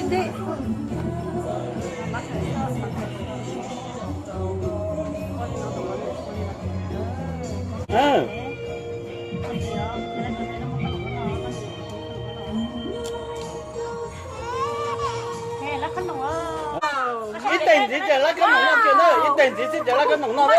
Ib teg ntxiv ces lab kab noom noj kiag na, ib teg ntxiv xwb ces lab kab noom noj na.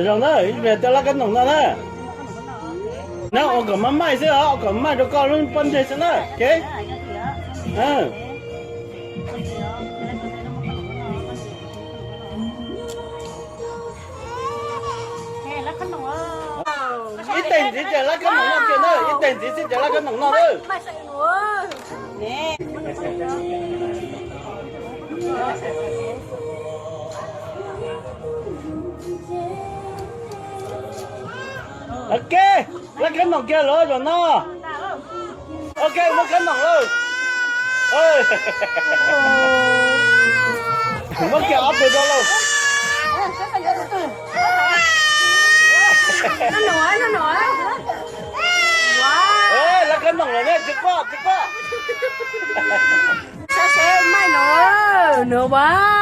Zoo na, ib pliag coj lab kab noom no na. Na, ua kom maj maj xwb os, ua kom maj rau koj lub pob ntseg xwb na, ok. Ib teg ntxiv ces lab kab noom noj kiag na, ib teg ntxiv xwb ces lab kab noom noj na. Ok, lab kab noom kiag lawm zaum no. Ok, muab kab noom lawm. Muab kiag ob tug rau lauj. Lab kab noom lawm ne, tsis quaj, tsis quaj. Saib seb maij no, no va.